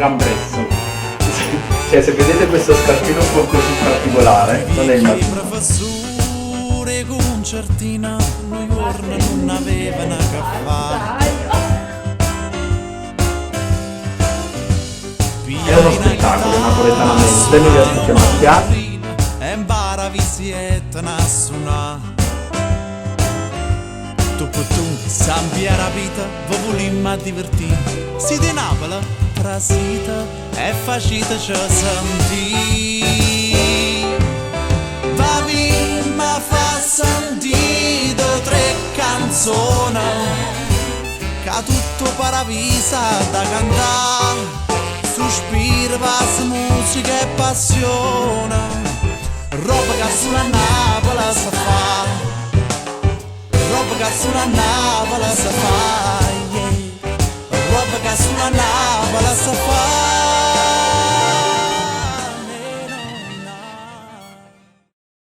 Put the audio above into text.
gambresso. Cioè, se vedete questo scarpino un po' così particolare, non è il mattino. Professore concertina, nu juorno nun avevano che fa. È uno spettacolo napoletanamente, noi aspettiamo a piatto. E impara visietta a suonare. Tu per tu, San vita, vi volimmo divertire. Si di Napoli, trasita e faciteci sentire. Va ma fa sentire tre canzoni che tutto paravisa da cantare. Sospira, passa musica e passione, roba che sulla Napoli si fa, roba che sulla Napoli si fa.